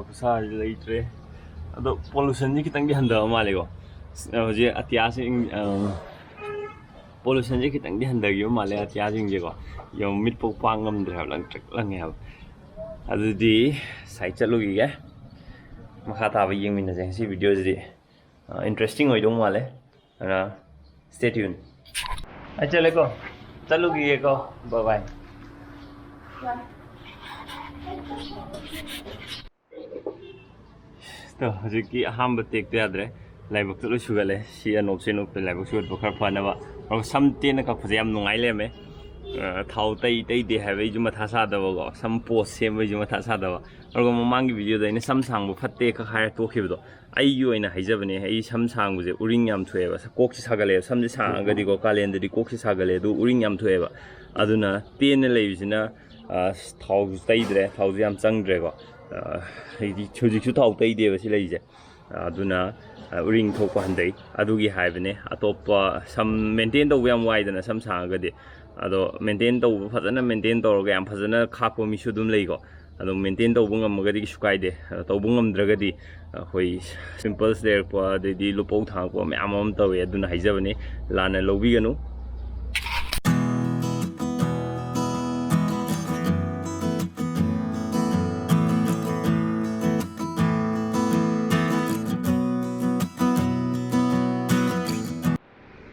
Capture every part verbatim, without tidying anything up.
ꯈꯨꯁꯥꯁꯤ ꯂꯩꯇ꯭ꯔꯦ꯫ ꯑꯗꯣ ꯄꯣꯂꯨꯁꯟꯁꯤ ꯈꯤꯇꯪꯗꯤ ꯍꯟꯊꯕ ꯃꯥꯜꯂꯦꯀꯣ꯫ ꯍꯧꯖꯤꯛ ꯑꯇꯤꯌꯥꯁꯤ ꯏꯪ-, ꯑ, ꯄꯣꯂꯨꯁꯟꯁꯤ ꯈꯤꯇꯪꯗꯤ ꯍꯟꯊꯈꯤꯕ ꯃꯥꯜꯂꯦ ꯑꯇꯤꯌꯥꯁꯤꯡꯁꯦꯀꯣ꯫ ꯌꯦꯡꯉꯨ, ꯃꯤꯠ ꯄꯣꯛ ꯄꯥꯡ ꯉꯝꯗ꯭ꯔꯦ ꯍꯥꯏꯕ, ꯂꯪꯇ꯭ꯔꯤꯛ ꯂꯪꯉꯦ ꯍꯥꯏꯕ꯫ ꯑꯗꯨꯗꯤ ꯁꯥꯏꯠ ꯆꯠꯂꯨꯈꯤꯒꯦ꯫ ꯃꯈꯥ ꯇꯥꯕ ꯌꯦꯡꯃꯤꯟꯅꯁꯦ ꯉꯁꯤ ꯚꯤꯗꯤꯑꯣꯁꯤꯗꯤ꯫ ꯏꯟꯇꯔꯦꯁꯇꯤꯡ ꯑꯣꯏꯗꯧ ꯃꯥꯜꯂꯦ꯫ ꯑꯗꯨꯅ stay tuned꯫ ꯑꯩ ꯆꯠꯂꯦꯀꯣ, ꯆꯠꯂꯨꯈꯤꯒꯦꯀꯣ꯫ Bye bye꯫ ꯇꯣ, ꯍꯧꯖꯤꯛꯀꯤ ꯑꯍꯥꯟꯕ ꯇꯦꯛꯇꯣ ꯌꯥꯗ꯭ꯔꯦ꯫ ꯂꯥꯏꯕꯛꯇ ꯂꯣꯏ ꯁꯨꯒꯠꯂꯦ꯫ ꯁꯤ ꯑꯅꯣꯞꯁꯦ ꯅꯣꯞꯄꯦ, ꯂꯥꯏꯕꯛ ꯁꯨꯒꯠꯄ ꯈꯔ ꯐꯅꯕ꯫ ꯑꯗꯨꯒ ꯁꯝ ꯇꯦꯟꯅ ꯀꯛꯄꯁꯦ ꯌꯥꯝ ꯅꯨꯡꯉꯥꯏ ꯂꯩꯔꯝꯃꯦ꯫ ꯑ, ꯊꯥꯎ ꯇꯩ ꯇꯩꯗꯦ ꯍꯥꯏꯕ ꯑꯩꯁꯨ ꯃꯊꯥ ꯁꯥꯗꯕꯀꯣ, ꯁꯝ ꯄꯣꯁ ꯁꯦꯝꯕꯩꯁꯨ ꯃꯊꯥ ꯁꯥꯗꯕ꯫ ꯑꯗꯨꯒ ꯃꯃꯥꯡꯒꯤ ꯚꯤꯗꯤꯑꯣꯗ ꯑꯩꯅ ꯁꯝ ꯁꯥꯡꯕ ꯐꯠꯇꯦ ꯈꯛ ꯍꯥꯏꯔ ꯇꯣꯛꯈꯤꯕꯗꯣ, ꯑꯩꯒꯤ ꯑꯣꯏꯅ ꯍꯥꯏꯖꯕꯅꯦ, ꯑꯩ ꯁꯝ ꯁꯥꯡꯕꯁꯦ ꯎꯔꯤꯡ ꯌꯥꯝ ꯊꯣꯛꯑꯦꯕ꯫ ꯀꯣꯛꯁꯦ ꯁꯥꯒꯠꯂꯦꯕ, ꯁꯝꯁꯦ ꯁꯥꯡꯉꯒꯗꯤꯀꯣ, ꯀꯥꯂꯦꯟꯗꯗꯤ ꯀꯣꯛꯁꯦ ꯁꯥꯒꯠꯂꯦ, ꯑꯗꯨ ꯎꯔꯤꯡ ꯌꯥꯝ ꯊꯣꯛꯑꯦꯕ꯫ ꯑꯗꯨꯅ ꯇꯦꯟꯅ ꯂꯩꯕꯁꯤꯅ, ꯑ, ꯊꯥꯎꯁꯨ ꯇꯩꯗ꯭ꯔꯦ, ꯊꯥꯎꯁꯨ ꯌꯥꯝ ꯆꯪꯗ꯭ꯔꯦꯀꯣ꯫ ꯑ, ꯍꯥꯏꯗꯤ ꯍꯧꯖꯤꯛꯁꯨ ꯊꯥꯎ ꯇꯩꯗꯦꯕ ꯁꯤ ꯂꯩꯁꯦ꯫ ꯑꯗꯨꯅ, ꯑ, ꯎꯔꯤꯡ ꯊꯣꯛꯄ ꯍꯟꯊꯩ꯫ ꯑꯗꯨꯒꯤ ꯍꯥꯏꯕꯅꯦ꯫ ꯑꯇꯣꯞꯄ ꯁꯝ ꯃꯦꯟꯇꯦꯟ ꯇꯧꯕ ꯌꯥꯝ ꯋꯥꯏꯗꯅ, ꯁꯝ ꯁꯥꯡꯉꯒꯗꯤ꯫ ꯑꯗꯣ ꯃꯦꯟꯇꯦꯟ ꯇꯧꯕ, ꯐꯖꯅ ꯃꯦꯟꯇꯦꯟ ꯇꯧꯔꯒ ꯌꯥꯝ ꯐꯖꯅ ꯈꯥꯛꯄ ꯃꯤꯁꯨ ꯑꯗꯨꯝ ꯂꯩꯀꯣ꯫ ꯑꯗꯨꯝ ꯃꯦꯟꯇꯦꯟ ꯇꯧꯕ ꯉꯝꯃꯒꯗꯤ ꯀꯩꯁꯨ ꯀꯥꯏꯗꯦ꯫ ꯑꯗꯣ ꯇꯧꯕ ꯉꯝꯗ꯭ꯔꯒꯗꯤ ꯑꯩꯈꯣꯏ ꯄꯤꯝꯄꯜꯁ ꯂꯩꯔꯛꯄ, ꯑꯗꯩꯗꯤ ꯂꯨꯄꯧ ꯊꯥꯡꯉꯛꯄ ꯃꯌꯥꯝ ꯑꯃ ꯇꯧꯋꯦ꯫ ꯑꯗꯨꯅ ꯍꯥꯏꯖꯕꯅꯤ, ꯂꯥꯟꯅ ꯂꯧꯕꯤꯒꯅꯨ꯫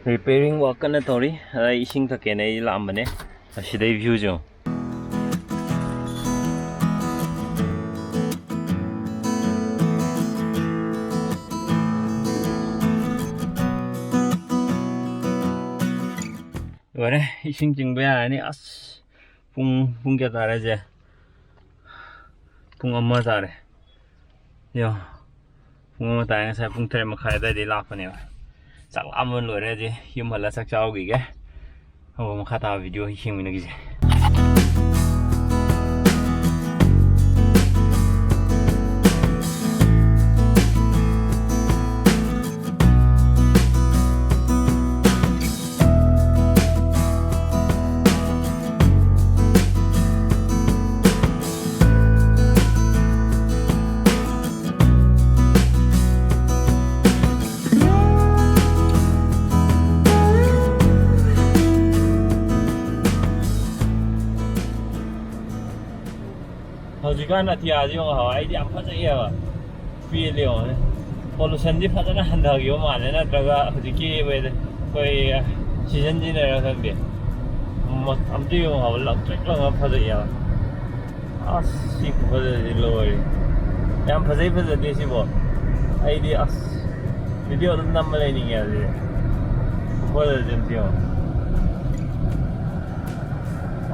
ꯔꯤꯄꯦꯌꯔꯤꯡ ꯋꯥꯛ ꯀꯟꯅ ꯇꯧꯔꯤ꯫ ꯑꯗ ꯏꯁꯤꯡ ꯊꯛꯀꯦꯅ ꯑꯩ ꯂꯥꯛꯑꯝꯕꯅꯦ꯫ ꯑꯁꯤꯗꯩ ꯚ꯭ꯌꯨꯁꯦ ꯌꯦꯡꯉꯣ꯫ ꯂꯣꯏꯔꯦ, ꯏꯁꯤꯡ ꯆꯤꯡꯕ ꯌꯥꯔꯅꯤ꯫ ꯑꯁ, ꯄꯨꯡ, ꯄꯨꯡ ꯀꯌꯥ ꯇꯥꯔꯦ ꯍꯧꯖꯤꯛ? ꯄꯨꯡ ꯑꯃ ꯇꯥꯔꯦ꯫ ꯌꯣ, ꯄꯨꯡ ꯑꯃ ꯇꯥꯔꯦ꯫ ꯉꯁꯥꯏ ꯄꯨꯡ ꯇꯔꯦꯠ ꯃꯈꯥꯏ ꯑꯗꯨꯋꯥꯏꯗꯩ ꯂꯥꯛꯄꯅꯦꯕ꯫ ꯆꯥꯛ ꯂꯥꯝꯕꯅ ꯂꯣꯏꯔꯦ꯫ ꯍꯧꯖꯤꯛ ꯌꯨꯝ ꯍꯜꯂ ꯆꯥꯛ ꯆꯥꯔꯨꯈꯤꯒꯦ꯫ ꯑꯗꯨꯒ ꯃꯈꯥ ꯇꯥꯕ ꯚꯤꯗꯤꯑꯣ ꯌꯦꯡꯃꯤꯟꯅꯈꯤꯁꯦ꯫ ꯍꯧꯖꯤꯛꯀꯥꯟ ꯑꯇꯤꯌꯥꯁꯤ ꯌꯦꯡꯉꯣ ꯍꯥꯏꯕ, ꯑꯩꯗꯤ ꯌꯥꯝ ꯐꯖꯩꯌꯦꯕ꯫ ꯄꯦꯜꯂꯦ ꯌꯦꯡꯉꯣꯅꯦ꯫ ꯄꯣꯂꯨꯁꯟꯗꯤ ꯐꯖꯅ ꯍꯟꯊꯈꯤꯕ ꯃꯥꯜꯂꯦ, ꯅꯠꯇ꯭ꯔꯒ ꯍꯧꯖꯤꯛꯀꯤ ꯋꯦꯗꯔ, ꯑꯩꯈꯣꯏ ꯁꯤꯖꯟꯁꯤꯅꯔ ꯈꯪꯗꯦ꯫ ꯃ-, ꯑꯝꯇ ꯌꯦꯡꯉꯣ ꯍꯥꯏꯕ, ꯂꯪꯇ꯭ꯔꯤꯛ ꯂꯪꯉ ꯐꯖꯩꯌꯦꯕ꯫ ꯑꯁ, ꯁꯤ ꯈꯨꯐꯖꯁꯤ ꯂꯣꯏꯔꯦ꯫ ꯌꯥꯝ ꯐꯖꯩ, ꯐꯖꯗꯦ ꯁꯤꯕꯣ? ꯑꯩꯗꯤ ꯑꯁ, ꯚꯤꯗꯤꯑꯣ ꯑꯗꯨꯝ ꯅꯝꯃ ꯂꯩꯅꯤꯡꯉꯦ ꯑꯗꯨꯗꯤ꯫ ꯈꯨꯐꯖꯁꯦ ꯑꯝꯇ ꯌꯦꯡꯉꯣ꯫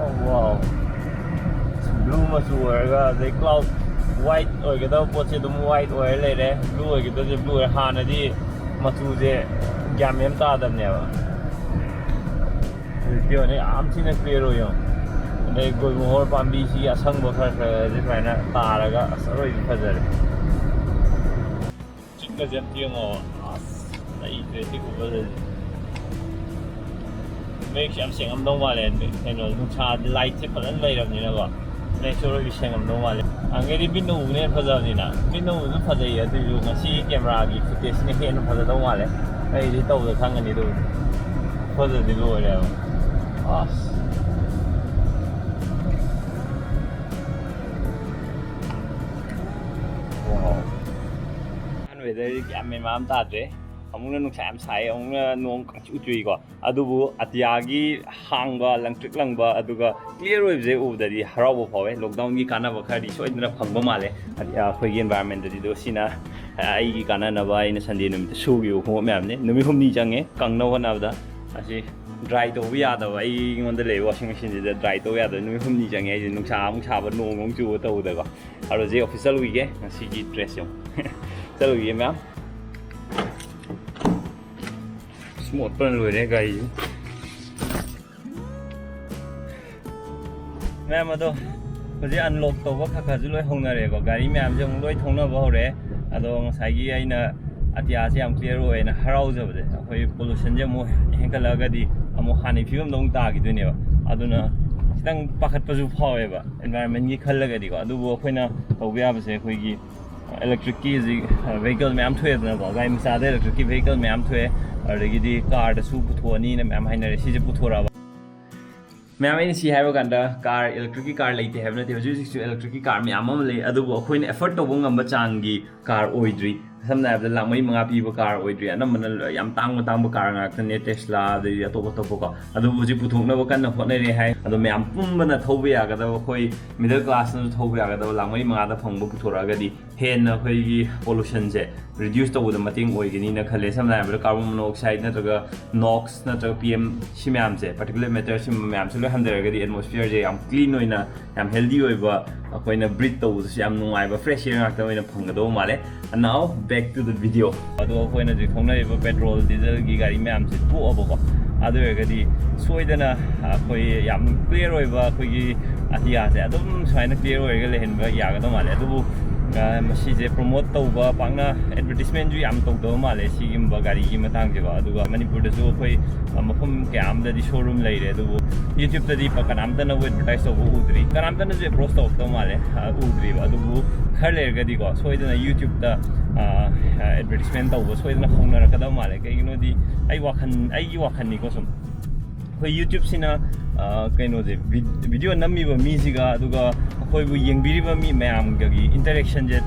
ꯑꯣ, ꯋꯥꯎ꯫ ꯕ꯭ꯂꯨ ꯃꯆꯨ ꯑꯣꯏꯔꯒ, ꯑꯗꯩ ꯀ꯭ꯂꯥꯎꯗ ꯋꯥꯏꯠ ꯑꯣꯏꯒꯗꯕ ꯄꯣꯠꯁꯦ ꯑꯗꯨꯝ ꯋꯥꯏꯠ ꯑꯣꯏꯔ ꯂꯩꯔꯦ, ꯕ꯭ꯂꯨ ꯑꯣꯏꯒꯗꯕꯁꯦ ꯕ꯭ꯂꯨ ꯑꯣꯏꯔꯦ꯫ ꯍꯥꯟꯅꯗꯤ ꯃꯆꯨꯁꯦ ꯒ꯭ꯌꯥꯟ ꯃꯦꯟ ꯑꯃ ꯇꯥꯗꯕꯅꯦꯕ꯫ ꯍꯧꯖꯤꯛꯇꯤ ꯌꯦꯡꯉꯨꯅꯦ, ꯌꯥꯝ ꯊꯤꯅ ꯀ꯭ꯂꯤꯌꯥꯔ ꯑꯣꯏ ꯌꯦꯡꯉꯣ꯫ ꯑꯗꯩ ꯒꯨꯜꯃꯣꯍꯣꯔ ꯄꯥꯝꯕꯤꯁꯤꯒꯤ ꯑꯁꯪꯕ ꯈꯔ ꯈꯔꯁꯦ ꯁꯨꯃꯥꯏꯅ ꯇꯥꯔꯒ, ꯑꯁ, ꯑꯔꯣꯏꯕꯤ ꯐꯖꯔꯦ꯫ ꯆꯤꯡꯒꯁꯦ ꯑꯝꯇ ꯌꯦꯡꯉꯣ꯫ ꯑꯁ, ꯂꯩꯇ꯭ꯔꯦ ꯁꯤ ꯈꯨꯐꯖꯁꯦ꯫ ꯃꯌꯦꯛꯁꯦ ꯌꯥꯝ ꯁꯦꯡꯉꯝꯗꯧ ꯃꯥꯜꯂꯦ꯫ ꯀꯩꯅꯣ, ꯅꯨꯡꯁꯥ, ꯂꯥꯏꯠꯁꯦ ꯐꯖꯅ ꯂꯩꯔꯕꯅꯤꯅꯀꯣ꯫ ꯃꯌꯦꯛꯁꯦ ꯑꯔꯣꯏꯕꯤ ꯁꯦꯡꯉꯝꯗꯧ ꯃꯥꯜꯂꯦ꯫ ꯅꯍꯥꯟꯈꯩꯗꯤ ꯃꯤꯠꯅ ꯎꯕꯅ ꯍꯦꯟꯅ ꯐꯖꯕꯅꯤꯅ꯫ ꯃꯤꯠꯅ ꯎꯕꯁꯨ ꯐꯖꯩꯌꯦ, ꯑꯗꯨꯏꯁꯨ ꯉꯁꯤ ꯀꯦꯃꯦꯔꯥꯒꯤ ꯐꯨꯇꯦꯖꯁꯤꯅ ꯍꯦꯟꯅ ꯐꯖꯗꯧ ꯃꯥꯜꯂꯦ꯫ ꯑꯩꯗꯤ ꯇꯧꯕꯗ ꯈꯪꯒꯅꯤ ꯑꯗꯨꯕꯨꯗꯤ꯫ ꯐꯖꯗꯤ ꯂꯣꯏꯔꯦꯕ꯫ ꯑꯁ꯫ ꯋꯥꯎ꯫ ꯋꯦꯗꯔꯁꯤ ꯒ꯭ꯌꯥꯟ ꯃꯦꯟ ꯃꯥꯟ ꯑꯃ ꯇꯥꯗ꯭ꯔꯦ꯫ ꯑꯃꯨꯛꯅ ꯅꯨꯡꯁꯥ ꯌꯥꯝ ꯁꯥꯏ, ꯑꯃꯨꯛꯅ ꯅꯣꯡ ꯀꯪꯆꯨ ꯆꯨꯏꯀꯣ꯫ ꯑꯗꯨꯕꯨ ꯑꯇꯤꯌꯥꯒꯤ ꯍꯥꯡꯕ, ꯂꯪꯇ꯭ꯔꯤꯛ ꯂꯪꯕ, ꯑꯗꯨꯒ ꯀ꯭ꯂꯤꯌꯥꯔ ꯑꯣꯏꯕꯁꯦ ꯎꯕꯗꯗꯤ ꯍꯔꯥꯎꯕ ꯐꯥꯎꯋꯦ꯫ ꯂꯣꯛꯗꯥꯎꯟꯒꯤ ꯀꯥꯟꯅꯕ ꯈꯔꯗꯤ ꯁꯣꯏꯗꯅ ꯐꯪꯕ ꯃꯥꯜꯂꯦ ꯑꯇꯤꯌꯥ ꯑꯩꯈꯣꯏꯒꯤ ꯏꯟꯚꯥꯏꯔꯣꯟꯃꯦꯟꯗꯗꯤ꯫ ꯑꯗꯣ ꯁꯤꯅ, ꯑ, ꯑꯩꯒꯤ ꯀꯥꯟꯅꯅꯕ ꯑꯩꯅ ꯁꯟꯗꯦ ꯅꯨꯃꯤꯠꯇ ꯁꯨꯈꯤꯕ ꯈꯣꯡꯎꯞ ꯃꯌꯥꯝꯅꯦ꯫ ꯅꯨꯃꯤꯠ ꯍꯨꯝꯅꯤ ꯆꯪꯉꯦ ꯀꯪꯅꯕ ꯍꯣꯠꯅꯕꯗ꯫ ꯑꯁꯤ ꯗ꯭ꯔꯥꯏ ꯇꯧꯕ ꯌꯥꯗꯕ, ꯑꯩꯉꯣꯟꯗ ꯂꯩꯕ ꯋꯥꯁꯤꯡ ꯃꯦꯆꯤꯟꯁꯤꯗ ꯗ꯭ꯔꯥꯏ ꯇꯧꯕ ꯌꯥꯗꯕ ꯅꯨꯃꯤꯠ ꯍꯨꯝꯅꯤ ꯆꯪꯉꯦ ꯑꯩꯁꯦ, ꯅꯨꯡꯁꯥ ꯑꯃꯨꯛ ꯁꯥꯕ, ꯅꯣꯡ ꯑꯃꯨꯛ ꯆꯨꯕ ꯇꯧꯕꯗꯀꯣ꯫ ꯑꯗꯣ ꯍꯧꯖꯤꯛ ꯑꯣꯐꯤꯁ ꯆꯠꯂꯨꯈꯤꯒꯦ꯫ ꯉꯁꯤꯒꯤ ꯗ꯭ꯔꯦꯁ ꯌꯦꯡꯉꯨ꯫ ꯆꯠꯂꯨꯈꯤꯒꯦ ꯃꯌꯥꯝ꯫ ꯑꯁ, ꯃꯣꯠꯄꯅ ꯂꯣꯏꯔꯦ ꯒꯥꯔꯤꯁꯦ꯫ ꯃꯌꯥꯝ, ꯑꯗꯣ ꯍꯧꯖꯤꯛ ꯑꯟꯂꯣꯛ ꯇꯧꯕ ꯈꯔ ꯈꯔꯁꯨ ꯂꯣꯏ ꯍꯧꯅꯔꯦꯀꯣ꯫ ꯒꯥꯔꯤ ꯃꯌꯥꯝꯁꯦ ꯑꯃꯨꯛ ꯂꯣꯏ ꯊꯧꯅꯕ ꯍꯧꯔꯦ꯫ ꯑꯗꯣ ꯉꯁꯥꯏꯒꯤ ꯑꯩꯅ ꯑꯇꯤꯌꯥꯁꯦ ꯌꯥꯝ ꯀ꯭ꯂꯤꯌꯥꯔ ꯑꯣꯏꯌꯦꯅ ꯍꯔꯥꯎꯖꯕꯁꯦ, ꯑꯩꯈꯣꯏ ꯄꯣꯂꯨꯁꯟꯁꯦ ꯑꯃꯨꯛ ꯍꯦꯟꯒꯠꯂꯛꯑꯒꯗꯤ ꯑꯃꯨꯛ ꯍꯥꯟꯅꯒꯤ ꯐꯤꯕꯝꯗ ꯑꯃꯨꯛ ꯇꯥꯈꯤꯗꯣꯏꯅꯦꯕ꯫ ꯑꯗꯨꯅ ꯈꯤꯇꯪ ꯄꯥꯈꯠꯄꯁꯨ ꯐꯥꯎꯋꯦꯕ ꯏꯟꯚꯥꯏꯔꯣꯟꯃꯦꯟꯒꯤ ꯈꯜꯂꯒꯗꯤꯀꯣ꯫ ꯑꯗꯨꯕꯨ ꯑꯩꯈꯣꯏꯅ ꯇꯧꯕ ꯌꯥꯕꯁꯦ, ꯑꯩꯈꯣꯏꯒꯤ ꯏꯂꯦꯛꯇ꯭ꯔꯤꯛꯀꯤ ꯍꯧꯖꯤꯛ ꯚꯦꯍꯤꯀꯜ ꯃꯌꯥꯝ ꯊꯣꯛꯑꯦꯗꯅꯀꯣ, ꯒꯥꯔꯤ ꯃꯆꯥꯗ ꯏꯂꯦꯛꯇ꯭ꯔꯤꯛꯀꯤ ꯚꯦꯍꯤꯀꯜ ꯃꯌꯥꯝ ꯊꯣꯛꯑꯦ꯫ ꯑꯗꯨꯗꯒꯤꯗꯤ ꯀꯥꯔꯗꯁꯨ ꯄꯨꯊꯣꯛꯑꯅꯤꯅ ꯃꯌꯥꯝ ꯍꯥꯏꯅꯔꯦ꯫ ꯁꯤꯁꯦ ꯄꯨꯊꯣꯔꯛꯑꯕ ꯃꯌꯥꯝ, ꯑꯩꯅ ꯁꯤ ꯍꯥꯏꯕ ꯀꯥꯟꯗ ꯀꯥꯔ, ꯏꯂꯦꯛꯇ꯭ꯔꯤꯛꯀꯤ ꯀꯥꯔ ꯂꯩꯇꯦ ꯍꯥꯏꯕ ꯅꯠꯇꯦ꯫ ꯍꯧꯖꯤꯛ ꯍꯧꯖꯤꯛꯁꯨ ꯏꯂꯦꯛꯇ꯭ꯔꯤꯛꯀꯤ ꯀꯥꯔ ꯃꯌꯥꯝ ꯑꯃ ꯂꯩ, ꯑꯗꯨꯕꯨ ꯑꯩꯈꯣꯏꯅ ꯑꯦꯐꯣꯔꯗ ꯇꯧꯕ ꯉꯝꯕ ꯆꯥꯡꯒꯤ ꯀꯥꯔ ꯑꯣꯏꯗ꯭ꯔꯤ꯫ ꯁꯝꯅ ꯍꯥꯏꯔꯕꯗ ꯂꯥꯛ ꯃꯔꯤ ꯃꯉꯥ ꯄꯤꯕ ꯀꯥꯔ ꯑꯣꯏꯗ꯭ꯔꯤ, ꯑꯅꯝꯕꯅ ꯂꯣꯏ ꯌꯥꯝ ꯇꯥꯡꯕ ꯇꯥꯡꯕ ꯀꯥꯔ ꯉꯥꯛꯇꯅꯦ, ꯇꯦꯁꯂꯥ ꯑꯗꯩꯗꯤ ꯑꯇꯣꯞ ꯑꯇꯣꯞꯄꯀꯣ꯫ ꯑꯗꯨꯕꯨ ꯍꯧꯖꯤꯛ ꯄꯨꯊꯣꯛꯅꯕ ꯀꯟꯅ ꯍꯣꯠꯅꯔꯤ ꯍꯥꯏ꯫ ꯑꯗꯣ ꯃꯌꯥꯝ ꯄꯨꯝꯕꯅ ꯊꯧꯕ ꯌꯥꯒꯗꯕ, ꯑꯩꯈꯣꯏ ꯃꯤꯗꯜ ꯀ꯭ꯂꯥꯁꯅꯁꯨ ꯊꯧꯕ ꯌꯥꯒꯗꯕ, ꯂꯥꯛ ꯃꯔꯤ ꯃꯉꯥꯗ ꯐꯪꯕ ꯄꯨꯊꯣꯔꯛꯑꯒꯗꯤ ꯍꯦꯟꯅ ꯑꯩꯈꯣꯏꯒꯤ ꯄꯣꯂꯨꯁꯟꯁꯦ ꯔꯤꯗ꯭ꯌꯨꯁ ꯇꯧꯕꯗ ꯃꯇꯦꯡ ꯑꯣꯏꯒꯅꯤꯅ ꯈꯜꯂꯦ꯫ ꯁꯝꯅ ꯍꯥꯏꯔꯕꯗ ꯀꯥꯔꯕꯣꯟ ꯃꯣꯅꯣꯛꯁꯥꯏꯗ ꯅꯠꯇ꯭ꯔꯒ ꯅꯣꯛꯁ ꯅꯠꯇ꯭ꯔꯒ ꯄꯤ ꯑꯦꯝ ꯁꯤ ꯃꯌꯥꯝꯁꯦ, ꯄꯥꯔꯇꯤꯀꯨꯂꯦꯠ ꯃꯦꯇꯔ ꯁꯤ ꯃꯌꯥꯝꯁꯦ ꯂꯣꯏ ꯍꯟꯊꯔꯒꯗꯤ ꯑꯦꯠꯃꯣꯁꯐꯤꯌꯔꯁꯦ ꯌꯥꯝ ꯀ꯭ꯂꯤꯟ ꯑꯣꯏꯅ, ꯌꯥꯝ ꯍꯦꯜꯗꯤ ꯑꯣꯏꯕ, ꯑꯩꯈꯣꯏꯅ ꯕ꯭ꯔꯤꯠ ꯇꯧꯕꯗꯁꯨ ꯌꯥꯝ ꯅꯨꯡꯉꯥꯏꯕ ꯐ꯭ꯔꯦꯁ ꯑꯦꯌꯔ ꯉꯥꯛꯇ ꯑꯣꯏꯅ ꯐꯪꯒꯗꯧꯕ ꯃꯥꯜꯂꯦ꯫ And now back to the video. ꯑꯗꯣ ꯑꯩꯈꯣꯏꯅ ꯍꯧꯖꯤꯛ ꯊꯧꯅꯔꯤꯕ ꯄꯦꯇ꯭ꯔꯣꯜ ꯗꯤꯖꯜꯒꯤ ꯒꯥꯔꯤ ꯃꯌꯥꯝꯁꯦ ꯇꯣꯛꯑꯕꯀꯣ, ꯑꯗꯨ ꯑꯣꯏꯔꯒꯗꯤ ꯁꯣꯏꯗꯅ ꯑꯩꯈꯣꯏ ꯌꯥꯝ ꯀ꯭ꯂꯤꯌꯥꯔ ꯑꯣꯏꯕ ꯑꯩꯈꯣꯏꯒꯤ ꯑꯇꯤꯌꯥꯁꯦ ꯑꯗꯨꯝ ꯁꯨꯃꯥꯏꯅ ꯀ꯭ꯂꯤꯌꯥꯔ ꯑꯣꯏꯔꯒ ꯂꯩꯍꯟꯕ ꯌꯥꯒꯗꯧ ꯃꯥꯜꯂꯦ꯫ ꯑꯗꯨꯕꯨ ꯑ, ꯃꯁꯤꯁꯦ ꯄ꯭ꯔꯣꯃꯣꯠ ꯇꯧꯕ, ꯄꯥꯛꯅ ꯑꯦꯗꯚꯔꯇꯤꯁꯃꯦꯟꯁꯨ ꯌꯥꯝ ꯇꯧꯗꯕ ꯃꯥꯜꯂꯦ ꯁꯤꯒꯨꯝꯕ ꯒꯥꯔꯤꯒꯤ ꯃꯇꯥꯡꯁꯦꯀꯣ꯫ ꯑꯗꯨꯒ ꯃꯅꯤꯄꯨꯔꯗꯁꯨ ꯑꯩꯈꯣꯏ, ꯑ, ꯃꯐꯝ ꯀꯌꯥ ꯑꯃꯗꯗꯤ ꯁꯣꯔꯨꯝ ꯂꯩꯔꯦ, ꯑꯗꯨꯕꯨ ꯌꯨꯇ꯭ꯌꯨꯕꯇꯗꯤ ꯄ-, ꯀꯅꯥꯝꯇꯅꯕꯨ ꯑꯦꯗꯚꯔꯇꯥꯏꯁ ꯇꯧꯕ ꯎꯗ꯭ꯔꯤ, ꯀꯅꯥꯝꯇꯅꯁꯨ ꯑꯦꯄ꯭ꯔꯣꯁ ꯇꯧꯔꯛꯇꯕ ꯃꯥꯜꯂꯦ, ꯑ, ꯎꯗ꯭ꯔꯤꯕ꯫ ꯑꯗꯨꯕꯨ ꯈꯔ ꯂꯩꯔꯒꯗꯤꯀꯣ, ꯁꯣꯏꯗꯅ ꯌꯨꯇ꯭ꯌꯨꯕꯇ, ꯑ, ꯑꯦꯗꯚꯔꯇꯤꯁꯃꯦꯟ ꯇꯧꯕ ꯁꯣꯏꯗꯅ ꯍꯧꯅꯔꯛꯀꯗꯕ ꯃꯥꯜꯂꯦ꯫ ꯀꯩꯒꯤꯅꯣꯗꯤ ꯑꯩ ꯋꯥꯈꯜ, ꯑꯩꯒꯤ ꯋꯥꯈꯜꯅꯤꯀꯣ, ꯁꯨꯝ ꯑꯩꯈꯣꯏ ꯌꯨꯇ꯭ꯌꯨꯕꯁꯤꯅ, ꯑ, ꯀꯩꯅꯣꯁꯦ, ꯚꯤ-, ꯚꯤꯗꯤꯑꯣ ꯅꯝꯃꯤꯕ ꯃꯤꯁꯤꯒ ꯑꯗꯨꯒ ꯑꯩꯈꯣꯏꯕꯨ ꯌꯦꯡꯕꯤꯔꯤꯕ ꯃꯤ ꯃꯌꯥꯝꯒꯒꯤ ꯏꯟꯇꯔꯦꯛꯁꯟꯁꯦ,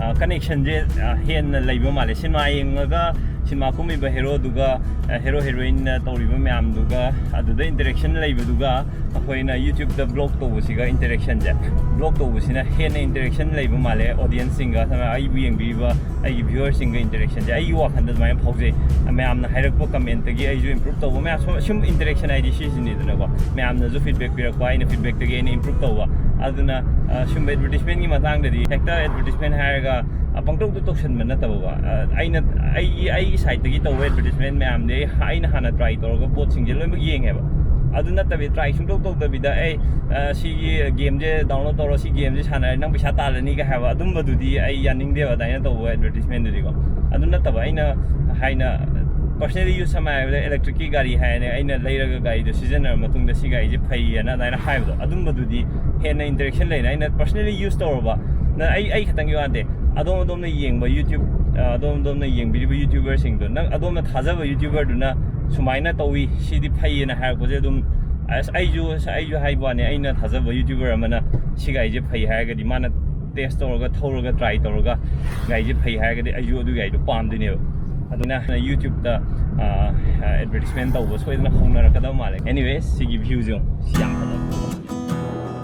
ꯑ, ꯀꯅꯦꯛꯁꯟꯁꯦ, ꯑ, ꯍꯦꯟꯅ ꯂꯩꯕ ꯃꯥꯜꯂꯦ꯫ ꯁꯤꯅꯦꯃꯥ ꯌꯦꯡꯉꯒ ꯁꯤꯅꯦꯃꯥ ꯀꯨꯝꯃꯤꯕ ꯍꯦꯔꯣꯗꯨꯒ, ꯑ, ꯍꯦꯔꯣ ꯍꯦꯔꯣꯏꯟꯅ ꯇꯧꯔꯤꯕ ꯃꯌꯥꯝꯗꯨꯒ ꯑꯗꯨꯗ ꯏꯟꯇꯔꯦꯛꯁꯟ ꯂꯩꯕꯗꯨꯒ ꯑꯩꯈꯣꯏꯅ ꯌꯨꯇ꯭ꯌꯨꯕꯇ ꯕ꯭ꯂꯣꯛ ꯇꯧꯕꯁꯤꯒ ꯏꯟꯇꯔꯦꯛꯁꯟꯁꯦ, ꯕ꯭ꯂꯣꯛ ꯇꯧꯕꯁꯤꯅ ꯍꯦꯟꯅ ꯏꯟꯇꯔꯦꯛꯁꯟ ꯂꯩꯕ ꯃꯥꯜꯂꯦ ꯑꯣꯗꯤꯌꯦꯟꯁꯁꯤꯡꯒ, ꯁꯝꯅ ꯑꯩꯕꯨ ꯌꯦꯡꯕꯤꯔꯤꯕ ꯑꯩꯒꯤ ꯚ꯭ꯌꯨꯋꯔꯁꯤꯡꯒ ꯏꯟꯇꯔꯦꯛꯁꯟꯁꯦ ꯑꯩꯒꯤ ꯋꯥꯈꯜꯗ ꯑꯗꯨꯃꯥꯏꯅ ꯐꯥꯎꯖꯩ꯫ ꯃꯌꯥꯝꯅ ꯍꯥꯏꯔꯛꯄ ꯀꯃꯦꯟꯇꯒꯤ ꯑꯩꯁꯨ ꯏꯝꯄ꯭ꯔꯨꯞ ꯇꯧꯕ ꯃꯌꯥꯝ, ꯁꯨꯝ, ꯁꯨꯝ ꯏꯟꯇꯔꯦꯛꯁꯟ ꯍꯥꯏꯗꯤ ꯁꯤꯁꯤꯅꯤꯗꯅꯀꯣ꯫ ꯃꯌꯥꯝꯅꯁꯨ ꯐꯤꯗꯕꯦꯛ ꯄꯤꯔꯛꯄ, ꯑꯩꯅ ꯐꯤꯗꯕꯦꯛꯇꯒꯤ ꯑꯩꯅ ꯏꯝꯄ꯭ꯔꯨꯞ ꯇꯧꯕ꯫ ꯑꯗꯨꯅ, ꯑ, ꯁꯨꯝꯕ ꯑꯦꯗꯚꯔꯇꯤꯁꯃꯦꯟꯒꯤ ꯃꯇꯥꯡꯗꯗꯤ ꯍꯦꯛꯇ ꯑꯦꯗꯚꯔꯇꯤꯁꯃꯦꯟ ꯍꯥꯏꯔꯒ, ꯑ, ꯄꯪꯇꯧꯗ ꯇꯧꯁꯟꯕ ꯅꯠꯇꯕꯀꯣ꯫ ꯑ, ꯑꯩꯅ, ꯑꯩꯒꯤ, ꯑꯩꯒꯤ ꯁꯥꯏꯠꯇꯒꯤ ꯇꯧꯕ ꯑꯦꯗꯚꯔꯇꯤꯁꯃꯦꯟ ꯃꯌꯥꯝꯗꯤ ꯑꯩ, ꯑꯩꯅ ꯍꯥꯟꯅ ꯇ꯭ꯔꯥꯏ ꯇꯧꯔꯒ ꯄꯣꯠꯁꯤꯡꯁꯦ ꯂꯣꯏꯅꯃꯛ ꯌꯦꯡꯉꯦꯕ꯫ ꯑꯗꯨ ꯅꯠꯇꯕꯤ ꯇ꯭ꯔꯥꯏ ꯁꯨꯡꯇꯧ ꯇꯧꯗꯕꯤꯗ, "ꯑꯩ, ꯑ, ꯁꯤꯒꯤ ꯒꯦꯝꯁꯦ ꯗꯥꯎꯟꯂꯣꯗ ꯇꯧꯔꯣ, ꯁꯤ ꯒꯦꯝꯁꯦ ꯁꯥꯟꯅꯔꯦ, ꯅꯪ ꯄꯩꯁꯥ ꯇꯥꯜꯂꯅꯤꯒ" ꯍꯥꯏꯕ ꯑꯗꯨꯝꯕꯗꯨꯗꯤ ꯑꯩ ꯌꯥꯅꯤꯡꯗꯦꯕ, ꯑꯗꯨꯃꯥꯏꯅ ꯇꯧꯕ ꯑꯦꯗꯚꯔꯇꯤꯁꯃꯦꯟꯗꯨꯗꯤꯀꯣ꯫ ꯑꯗꯨ ꯅꯠꯇꯕ ꯑꯩꯅ ꯍꯥꯏꯅ ꯄꯔꯁꯅꯦꯂꯤ ꯌꯨꯁ ꯑꯃ ꯍꯥꯏꯕꯗ ꯏꯂꯦꯛꯇ꯭ꯔꯤꯛꯀꯤ ꯒꯥꯔꯤ ꯍꯥꯏꯅ ꯑꯩꯅ ꯂꯩꯔꯒ ꯒꯥꯔꯤꯗꯣ ꯁꯤꯖꯤꯟꯅꯔ ꯃꯇꯨꯡꯗ ꯁꯤ ꯒꯥꯔꯤꯁꯦ ꯐꯩꯌꯦꯅ ꯑꯗꯨꯃꯥꯏꯅ ꯍꯥꯏꯕꯗꯣ, ꯑꯗꯨꯝꯕꯗꯨꯗꯤ ꯍꯦꯟꯅ ꯏꯟꯇꯔꯦꯛꯁꯟ ꯂꯩꯅ꯫ ꯑꯩꯅ ꯄꯔꯁꯅꯦꯂꯤ ꯌꯨꯁ ꯇꯧꯔꯕ, ꯅ-, ꯑꯩ, ꯑꯩ ꯈꯛꯇꯪꯒꯤ ꯋꯥ ꯅꯠꯇꯦ, ꯑꯗꯣꯝ ꯑꯗꯣꯝꯅ ꯌꯦꯡꯕ ꯌꯨꯇ꯭ꯌꯨꯕ, ꯑ, ꯑꯗꯣꯝ ꯑꯗꯣꯝꯅ ꯌꯦꯡꯕꯤꯔꯤꯕ ꯌꯨꯇ꯭ꯌꯨꯕꯔꯁꯤꯡꯗꯣ, ꯅꯪ ꯑꯗꯣꯝꯅ ꯊꯥꯖꯕ ꯌꯨꯇ꯭ꯌꯨꯕꯔꯗꯨꯅ ꯁꯨꯃꯥꯏꯅ ꯇꯧꯏ, ꯁꯤꯗꯤ ꯐꯩꯌꯦꯅ ꯍꯥꯏꯔꯛꯄꯁꯦ ꯑꯗꯨꯝ ꯑꯁ, ꯑꯩꯁꯨ ꯑꯩꯁꯨ ꯍꯥꯏꯕ ꯋꯥꯅꯤ, ꯑꯩꯅ ꯊꯥꯖꯕ YouTuber ꯑꯃꯅ ꯁꯤ ꯒꯥꯔꯤꯁꯦ ꯐꯩ ꯍꯥꯏꯔꯒꯗꯤ, ꯃꯥꯅ test ꯇꯧꯔꯒ, ꯊꯧꯔꯒ, try ꯇꯧꯔꯒ ꯒꯥꯔꯤꯁꯦ ꯐꯩ ꯍꯥꯏꯔꯒꯗꯤ, ꯑꯩꯁꯨ ꯑꯗꯨ ꯒꯥꯔꯤꯗꯣ ꯄꯥꯝꯗꯣꯏꯅꯦꯕ꯫ ꯑꯗꯨꯅ YouTubeꯇ ꯑꯦꯗꯚꯔꯇꯤꯁꯃꯦꯟ ꯇꯧꯕ ꯁꯣꯏꯗꯅ ꯍꯧꯅꯔꯛꯀꯗꯕ ꯃꯥꯜꯂꯦ꯫ Anyways, ꯁꯤꯒꯤ viewꯁꯦ ꯌꯦꯡꯉꯨ, ꯁꯤ ꯌꯥꯝ ꯐꯖꯕ꯫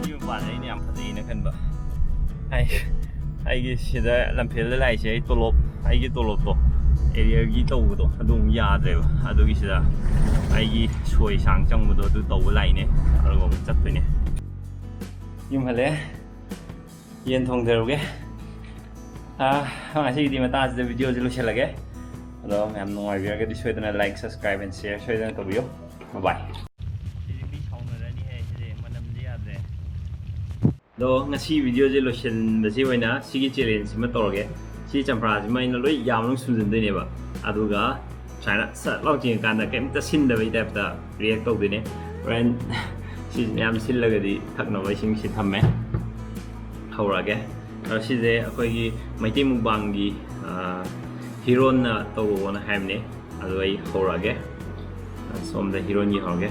ꯁꯤꯒꯤ ꯃꯄꯥꯁꯦ ꯑꯩꯅ ꯌꯥꯝ ꯐꯖꯩꯅ ꯈꯟꯕ꯫ ꯑꯩ ꯑꯩꯒꯤ ꯁꯤꯗ ꯂꯝꯐꯦꯜꯗ ꯂꯥꯛꯏꯁꯦ, ꯑꯩ ꯇꯣꯂꯣꯞ, ꯑꯩꯒꯤ ꯇꯣꯂꯣꯞꯇꯣ, ꯑꯦꯔꯤꯌꯔꯒꯤ ꯇꯧꯕꯗꯣ ꯑꯗꯨ ꯑꯃꯨꯛ ꯌꯥꯗ꯭ꯔꯦꯕ꯫ ꯑꯗꯨꯒꯤ ꯁꯤꯗ ꯑꯩꯒꯤ ꯁꯣꯏ ꯁꯥꯡ ꯆꯪꯕꯗꯣ ꯑꯗꯨ ꯇꯧꯕ ꯂꯥꯛꯏꯅꯦ꯫ ꯑꯗꯨꯒ ꯑꯃꯨꯛ ꯆꯠꯇꯣꯏꯅꯦ꯫ ꯌꯨꯝ ꯍꯜꯂꯛꯑꯦ꯫ ꯌꯦꯟ ꯊꯣꯡꯖꯔꯨꯒꯦ꯫ ꯑꯥ, ꯉꯁꯤꯒꯤꯗꯤ ꯃꯇꯥꯡꯁꯤꯗ videoꯁꯦ ꯂꯣꯏꯁꯤꯜꯂꯒꯦ꯫ ꯑꯗꯣ ꯃꯌꯥꯝ ꯅꯨꯡꯉꯥꯏꯕꯤꯔꯒꯗꯤ ꯁꯣꯏꯗꯅ like, subscribe and share ꯁꯣꯏꯗꯅ ꯇꯧꯕꯤꯌꯨ꯫ Bye bye꯫ ꯁꯤꯗꯤ ꯃꯤ ꯁꯥꯎꯅꯔꯅꯤꯍꯦ, ꯁꯤꯗꯤ ꯃꯅꯝꯁꯦ ꯌꯥꯗ꯭ꯔꯦ꯫ ꯑꯗꯣ ꯉꯁꯤ videoꯁꯦ ꯂꯣꯏꯁꯤꯟꯕꯁꯤ ꯑꯣꯏꯅ ꯁꯤꯒꯤ challengeꯁꯤꯃ ꯇꯧꯔꯒꯦ꯫ ꯁꯤ ꯆꯝꯄ꯭ꯔꯥꯁꯤꯃ ꯑꯩꯅ ꯂꯣꯏ ꯌꯥꯝꯅ ꯁꯨꯝꯖꯤꯟꯗꯣꯏꯅꯦꯕ꯫ ꯑꯗꯨꯒ ꯁꯨꯃꯥꯏꯅ ꯁꯠ ꯂꯥꯎ ꯆꯤꯡꯉꯀꯥꯟꯗ ꯀꯩꯝꯇ ꯁꯤꯟꯗꯕꯩ typeꯇ react ꯇꯧꯗꯣꯏꯅꯦ꯫ ꯍꯣꯔꯦꯟ ꯁꯤ ꯃꯌꯥꯝ ꯁꯤꯜꯂꯒꯗꯤ ꯊꯛꯅꯕ ꯏꯁꯤꯡꯁꯤ ꯊꯝꯃꯦ꯫ ꯍꯧꯔꯛꯑꯒꯦ꯫ ꯑꯗꯣ ꯁꯤꯁꯦ ꯑꯩꯈꯣꯏꯒꯤ ꯃꯩꯇꯩ ꯃꯨꯛꯕꯥꯡꯒꯤ, ꯑ, ꯍꯤꯔꯣꯟꯅ ꯇꯧꯔꯛꯑꯣꯅ ꯍꯥꯏꯕꯅꯦ꯫ ꯑꯗꯣ ꯑꯩ ꯍꯧꯔꯛꯑꯒꯦ꯫ ꯁꯣꯝꯗ ꯍꯤꯔꯣꯟꯒꯤ ꯍꯧꯔꯒꯦ꯫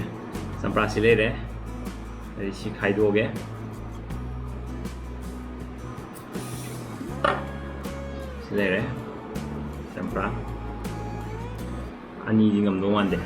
ꯆꯝꯄ꯭ꯔꯥꯁꯤ ꯂꯩꯔꯦ꯫ ꯑꯗꯩ ꯁꯤ ꯈꯥꯏꯗꯣꯛꯑꯒꯦ꯫ ꯁꯤ ꯂꯩꯔꯦ꯫ ꯆꯝꯄ꯭ꯔꯥ꯫ ꯑꯅꯤꯗꯤ ꯉꯝꯗꯧ ꯃꯥꯟꯗꯦ꯫